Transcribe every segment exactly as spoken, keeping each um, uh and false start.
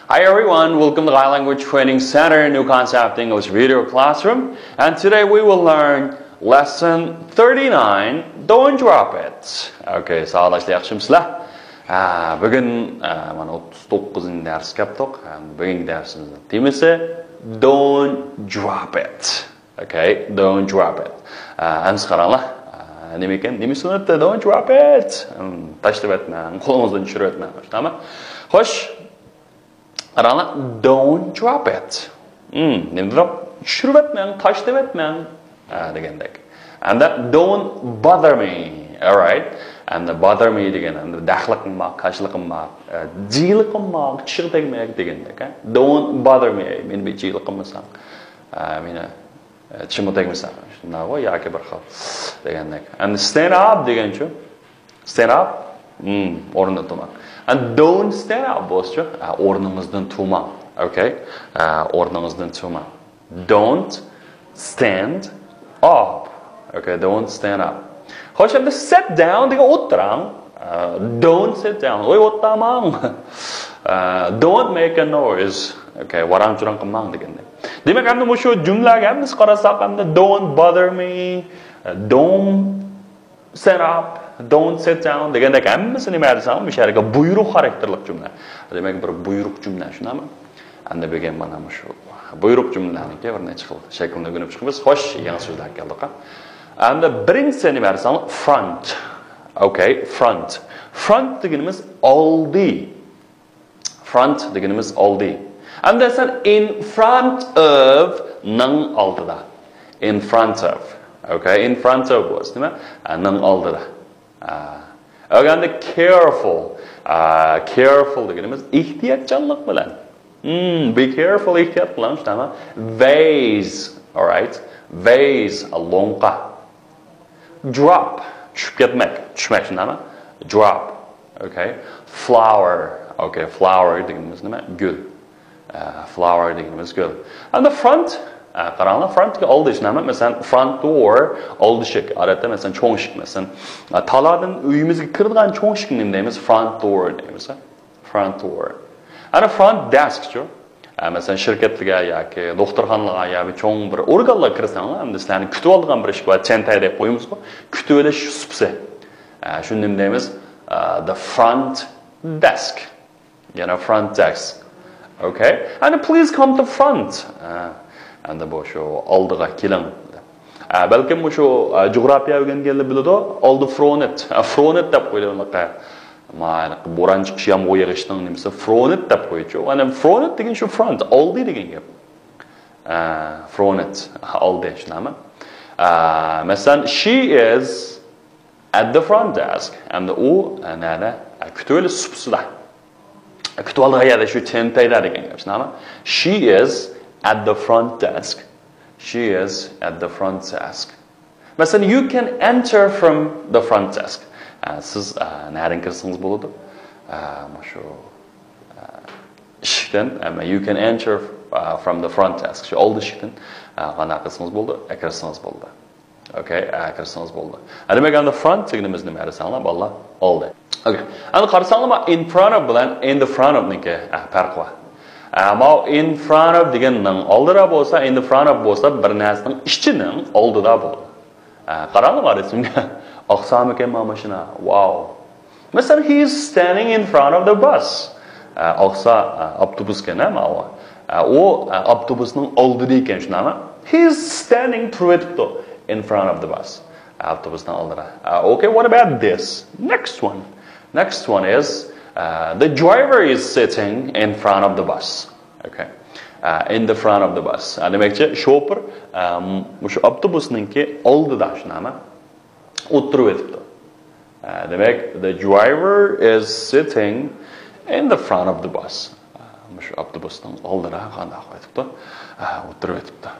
Hi everyone, welcome to Thai Language Training Center, new concept English video classroom. And today we will learn lesson thirty-nine, don't drop it. Okay, ساۋاقداشلار ياخشىمۇسىلەر؟ ھە، بۈگۈن، ھە، مانا ئوتتۇز توققۇزىنچى دەرسكە كەپتۇق. ھە، بۈگۈنكى دەرسىمىزنىڭ تېمىسى don't drop it. Okay, don't drop it. ھە، ئەمسە قاراڭلار. ھە، نېمە ئىكەن؟ نېمە سۈننەتتە؟ Don't drop it. ھىم، تاشلىۋەتمەڭ، قولىڭىزدىن چۈشۈرۈۋەتمەڭ. شۇنداقمۇ؟ خوش. قاراڭلار، don't drop it. Hmm, نېمە دېدۇق؟ چۈشۈرۈۋەتمەڭ، تاشلىۋەتمەڭ. ھە، دېگەندەك. ئەمدى don't bother me. Alright. ئەمدى bother me دېگەن، ئەمدى دەخلى قىلماق، كاشىلا قىلماق، ئە، جىلە قىلماق، چىشىغا تەگمەك دېگەندەك، ھە؟ Don't bother me. مېنى بىر جىلە قىلمىساڭ. ئە، مېنى، ئە، چىشىمغا تەگمىسەڭ. شۇنداقغۇ ياكى بىر خىل دېگەندەك. ئەمدى stand up دېگەنچۇ؟ Stand up. Hmm, ئورنىدىن تۇرماڭ. And don't stand up بولسىچۇ؟ ھە، ئورنىڭىزدىن تۇرماڭ. Okay. ئە، ئورنىڭىزدىن تۇرماڭ. Don't stand up. Okay, don't stand up. خوش، ئەمدى sit down دېگەن ئولتۇرۇڭ. ئە، don't sit down. ۋوي، ئولتۇرماڭ. ئە، don't make a noise. Okay, ۋاراڭ-چۇرۇڭ قىلماڭ دېگەندەك. دېمەك، ئەمدى مۇشۇ جۈملىلەرگە ھەممىسى قارىساق، ئەمدى don't bother me. ئە، don't stand up, don't sit down دېگەندەك ھەممىسى نېمە دېسەڭ، مۇشۇ يەرگە بۇيرۇق خاراكتېرلىك جۈملە. دېمەك، بىر بۇيرۇق جۈملە، شۇنداقمۇ؟ ئەمدى بۈگۈن مانا مۇشۇ بۇيرۇق جۈملىلەرنىڭكى بىر نەچچە خىل شەكلىنى ئۆگىنىپ چىقىمىز. خوش، يېڭى سۆزلەرگە كەلدۇق. ئەمدى بىرىنچىسى نېمە دېسەڭ، front. Okay, front. Front دېگىنىمىز ئالدى. Front دېگىنىمىز ئالدى. ئەمدى سەن in front of نىڭ ئالدىدا. In front of. Okay, in front of was نېمە؟ ئە، نىڭ ئالدىدا. ئە، ئەمدى careful. ئە، careful دېگىنىمىز ئېھتىياتچانلىق بىلەن. Hmm, be careful، ئېھتىيات قىلىڭ، شۇنداقمۇ؟ Vase, alright. Vase، لوڭقا. Drop، چۈشۈپ كەتمەك، چۈشمەك، شۇنداقمۇ؟ Drop. Okay. Flower. Okay, flower دېگىنىمىز نېمە؟ گۈل. ئە، flower دېگىنىمىز گۈل. ئەمدى front، ئە، قاراڭلار، front دېگەن ئالدى، شۇنداقمۇ؟ مەسىلەن، front door، ئالدى ئىشىك. ئادەتتە، مەسىلەن، چوڭ ئىشىك، مەسىلەن، ئە، تالادىن ئۆيىمىزگە كىرىدىغان چوڭ ئىشىكنى نېمە دەيمىز؟ Front door دەيمىز. Front door. ئەنە front desk چۇ؟ ئە، مەسىلەن، شىركەتلەرگە ياكى دوختۇرخانىلارغا يا بىر چوڭ بىر ئورگانلارغا كىرسەڭلار، ئەمدى سىلەرنى كۈتۈۋالىدىغان بىر ئىشىك بار، چەنتەي دەپ قويىمىزغۇ، كۈتۈۋېلىش سۇپىسى. ئە، شۇنى نېمە دەيمىز؟ ئە، the front desk. يەنە front desk. Okay. And please come to front. ئە، ئەمدى بۇ شۇ ئالدىغا كېلىڭ. ئە، بەلكىم مۇشۇ، ئە، جۇغراپىيە ئۆگەنگەنلەر بىلىدۇ، ئالدى فرونت. ئە، فرونت دەپ قويىدۇ بۇنىڭغا. مانا بوران چىقىش، يامغۇر يېغىشنىڭ نېمىسى، فرونت دەپ قويىدۇ. ئەنە فرونت دېگەن شۇ front، ئالدى دېگەن گەپ. ئە، فرونت، ئالدى، شۇنداقمۇ؟ ئە، مەسىلەن، she is at the front desk. ئەمدى ئۇ، ئە، نەدە؟ ئە، كۈتۈۋېلىش سۇپىسىدا. كۈتۈۋالىدىغان يەردە شۇ چەنتەيدە دېگەن گەپ، شۇنداقمۇ؟ She is at the front desk. She is at the front desk. مەسىلەن، you can enter from the front desk. ئە، سىز، ئە، نەدىن كىرسىڭىز بولىدۇ؟ ئە، مۇشۇ، ئە، ئىشىكتىن، ئەمما you can enter، ئە، from the front desk. شۇ ئالدى ئىشىكتىن، ئە، قانداق قىلسىڭىز بولىدۇ؟ ئە، كىرسىڭىز بولىدۇ. Okay، ئە، كىرسىڭىز بولىدۇ. ئە، دېمەك، ئەمدى front دېگىنىمىز نېمە دېسەڭلار، بالىلار؟ ئالدى. Okay. ئەمدى قارىساڭلار، in front of بىلەن in the front of نىڭكى، ئە، پەرقى بار. ئە، ماۋۇ in front of دېگەن نىڭ ئالدىدا بولسا، in the front of بولسا، بىر نەرسىنىڭ ئىچىنىڭ ئالدىدا بولىدۇ. ئە، قاراڭلار رەسىمگە. ئاقسامىكەن مانا ماشىنا. Wow. مەسىلەن، he is standing in front of the bus. ئە، ئاقسا، ئە، ئاپتوبۇسكەن، ھە، ماۋۇ. ئە، ئۇ، ئە، ئاپتوبۇسنىڭ ئالدىدا ئىكەن، شۇنداقمۇ؟ He is standing، تۇرۇۋېتىپتۇ، in front of the bus. ئە، ئاپتوبۇسنىڭ ئالدىدا. ئە، okay, what about this? Next one. Next one is, uh, the driver is sitting in front of the bus. Okay. Uh, in the front of the bus. ئە، دېمەكچى، شوپۇر، ئە، مۇشۇ ئاپتوبۇسنىڭكى ئالدىدا، شۇنداقمۇ؟ ئولتۇرۇۋېتىپتۇ. ئە، دېمەك، the driver is sitting in the front of the bus. ئە، مۇشۇ ئاپتوبۇسنىڭ ئالدىدا قانداق قىلىۋېتىپتۇ؟ ئە، ئولتۇرۇۋېتىپتۇ.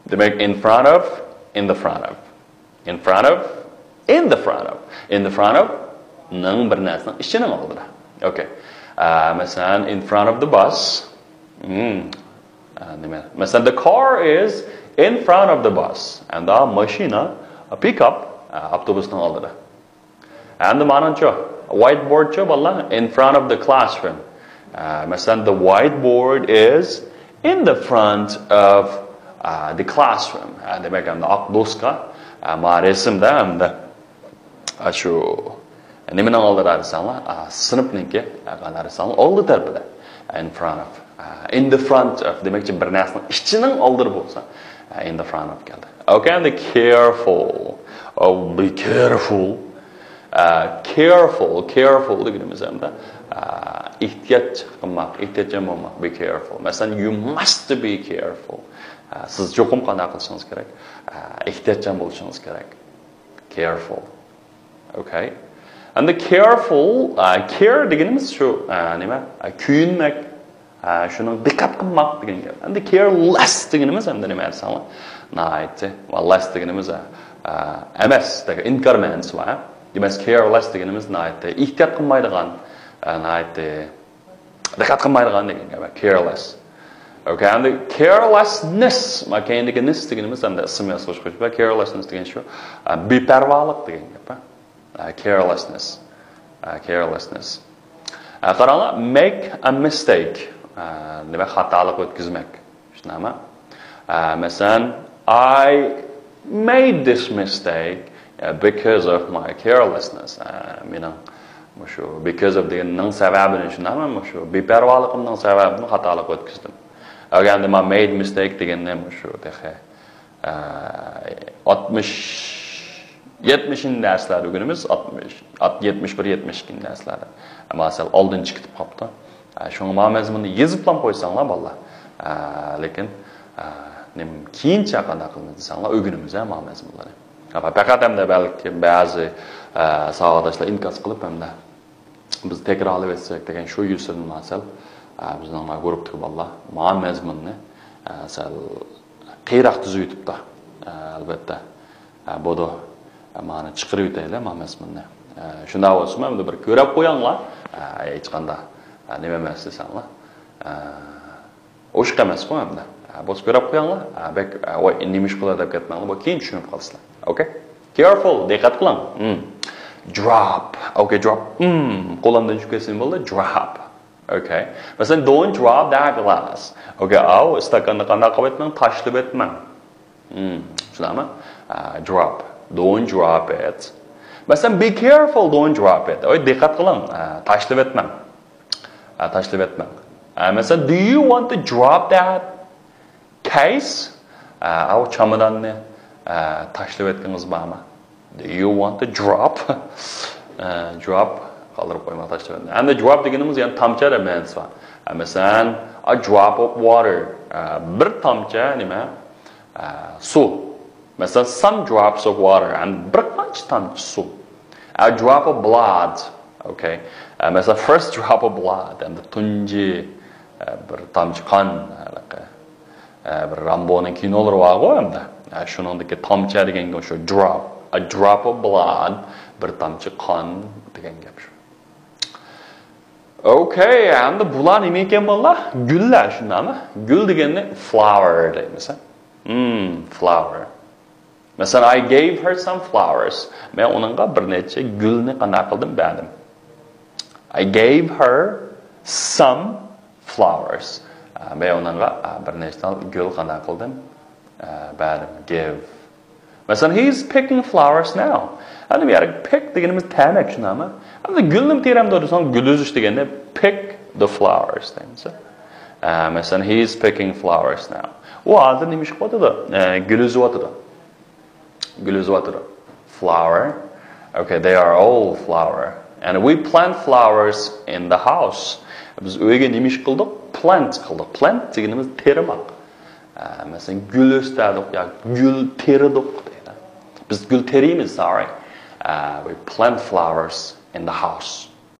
دېمەك، in front of، in the front of. In front of، in the front of. In the front of نىڭ بىر نەرسىنىڭ ئىچىنىڭ ئالدىدا. Okay. ئە، مەسىلەن، in front of the bus. Hmm. ئە، نېمە؟ مەسىلەن، the car is in front of the bus. ئەمدى ماشىنا، pick up، ئە، ئاپتوبۇسنىڭ ئالدىدا. ئەمدى مانىچۇ، whiteboard چۇ، بالىلار، in front of the classroom. ئە، مەسىلەن، the whiteboard is in the front of، ئە، the classroom. ئە، دېمەك، ئەمدى ئاق دوسكا، ئە، ما رەسىمدە ئەمدى، ئە، شۇ نېمىنىڭ ئالدىدا دېسەڭلار، ئە، سىنىپنىڭكى، ئە، قانداق دېسەڭلار، ئالدى تەرىپىدە. In front of. ئە، in the front of دېمەكچى، بىر نەرسىنىڭ ئىچىنىڭ ئالدىدا بولسا، ئە، in the front of كەلدى. Okay, and the careful. Oh, be careful. ئە، careful، careful دېگىنىمىز ئەمدى، ئە، ئېھتىيات قىلماق، ئېھتىياتچان بولماق، be careful. مەسىلەن، you must be careful. ئە، سىز چوقۇم قانداق قىلىشىڭىز كېرەك؟ ئە، ئېھتىياتچان بولۇشىڭىز كېرەك. Careful. Okay. Endi careful، ئە، care دېگىنىمىز شۇ، ئە، نېمە؟ ئە، كۆيۈنمەك. ئە، شۇنىڭ دىققەت قىلماق دېگەن گەپ. Endi careless دېگىنىمىز ئەمدى نېمە دېسەڭلار؟ ناھايىتى. ۋە less دېگىنىمىز، ئە، ئە، ئەمەس دېگەن ئىنكار مەنىسى بار. دېمەك، careless دېگىنىمىز ناھايىتى ئېھتىيات قىلمايدىغان، ئە، ناھايىتى دىققەت قىلمايدىغان دېگەن گەپ. Careless. Okay, endi carelessness. ما كەينىدىكى ness دېگىنىمىز ئەمدى ئىسىم ياسىغۇچ قوشۇپ، carelessness دېگەن شۇ، ئە، بىپەرۋالىق دېگەن گەپ. ئە، carelessness. ئە، carelessness. ئە، قاراڭلار، make a mistake. ئە، دېمەك، خاتالىق ئۆتكۈزمەك. شۇنداقمۇ؟ ئە، مەسىلەن، I made this mistake، ئە، because of my carelessness. ئە، مېنىڭ مۇشۇ because of دېگەننىڭ سەۋەبىنى، شۇنداقمۇ؟ مۇشۇ بىپەرۋالىقىمنىڭ سەۋەبىدىن خاتالىق ئۆتكۈزدۈم. ئەگەر ما made mistake دېگەننى مۇشۇ تېخى ئە، ئاتمىش، يەتمىشىنچى دەرسلەردە ئۆگىنىمىز، ئاتمىش، ئات-، يەتمىش بىر، يەتمىش ئىككىنچى دەرسلەردە. ئەمما سەل ئالدىن چىقىپ قاپتۇ. ئە، شۇڭا ما مەزمۇننى يېزىپلا قويساڭلار، بالىلار. ئە، لېكىن، ئە، نېمە، كېيىنچە قانداق قىلىمىز دېسەڭلار، ئۆگىنىمىز، ئە، ما مەزمۇنلارنى. ئەمما پەقەت ئەمدى بەلكى بەزى، ئە، ساۋاقداشلار ئىنكاس قىلىپ ئەمدى بىز تەكرارلىۋەتسەك دېگەن شۇ يۈزىدىن ما سەل، ئە، بىزنىڭ ما گۇرۇپتىكى بالىلار ما مەزمۇننى، ئە، سەل قېيىراق تۈزۈۋېتىپتۇ. ئە، ئەلۋەتتە. ئە، بولىدۇ. ئە، مانا چىقىرىۋېتەيلى ما مەزمۇننى. ئە، شۇنداق بولسىمۇ ئەمدى بىر كۆرۈپ قويۇڭلار. ئە، ھېچقانداق، ئە، نېمە ئەمەس دېسەڭلار. ئە، ئوشۇق ئەمەسقۇ ئەمدى. ئە، بولسا كۆرۈپ قويۇڭلار. ئە، بەك، ئە، ۋاي، نېمە ئىش قىلار دەپ كەتمەڭلار. بۇ كېيىن چۈشىنىپ قالىسىلەر. Okay? Careful، دىققەت قىلىڭ. Hmm. Drop. Okay, drop. Hmm، قولۇمدىن چۈشۈپ كەتسە نېمە بولىدۇ؟ Drop. Okay. مەسىلەن، don't drop that glass. Okay, ئاۋۇ ئىستاكاننى قانداق قىلىۋەتمەڭ؟ تاشلىۋەتمەڭ. Hmm، شۇنداقمۇ؟ ئە، drop. Don't drop it. مەسىلەن، be careful, don't drop it. ۋاي، دىققەت قىلىڭ. ئە، تاشلىۋەتمەڭ. ئە، تاشلىۋەتمەڭ. ئە، مەسىلەن، do you want to drop that case؟ ئە، ئاۋۇ چاماداننى، ئە، تاشلىۋەتكىڭىز بارمۇ؟ Do you want to drop؟ ئە، drop، قالدۇرۇپ قويماق، تاشلىۋەتمەڭ. ئەمدى drop دېگىنىمىز يەنە تامچە دەپ مەنىسى بار. ئە، مەسىلەن، a drop of water. ئە، بىر تامچە نېمە؟ ئە، سۇ. مەسىلەن، some drops of water، يەنى بىر قانچە تامچە سۇ. A drop of blood. Okay. ئە، مەسىلەن، first drop of blood، ئەمدى تۇنجى، ئە، بىر تامچە قان، ھېلىقى، ئە، بىر رامبونىڭ كىنولىرى بارغۇ ئەمدى. ئە، شۇنىڭدىكى تامچە دېگەنگە شۇ drop. A drop of blood، بىر تامچە قان دېگەن گەپ شۇ. Okay، ئەمدى بۇلار نېمە ئىكەن بالىلار؟ گۈللەر، شۇنداقمۇ؟ گۈل دېگەننى flower دەيمىز، ھە؟ Hmm، flower. مەسىلەن، I gave her some flowers. مەن ئۇنىڭغا بىر نەچچە گۈلنى قانداق قىلدىم؟ بەردىم. I gave her some flowers. ئە، مەن ئۇنىڭغا، ئە، بىر نەچچە تال گۈل قانداق قىلدىم؟ ئە، بەردىم. Give. مەسىلەن، he is picking flowers now. ئەمدى بۇ يەردە pick دېگىنىمىز تەرمەك، شۇنداقمۇ؟ ئەمدى گۈلنى تېرەمدۇ دېسەڭ، گۈل ئۈزۈش دېگەندە pick the flowers دەيمىز. ئە، مەسىلەن، he is picking flowers now. ئۇ ھازىر نېمە ئىش قىلىۋاتىدۇ؟ ئە، گۈل ئۈزۈۋاتىدۇ. گۈل ئۈزۈۋاتىدۇ. Flower. Okay, they are all flower. And we plant flowers in the house. بىز ئۆيگە نېمە ئىش قىلدۇق؟ Plant قىلدۇق. Plant دېگىنىمىز تېرىماق. ئە، مەسىلەن، گۈل ئۆستۈردۇق يا گۈل تېرىدۇق دەيدۇ. بىز گۈل تېرىيمىز، sorry. ئە، we plant flowers in the house.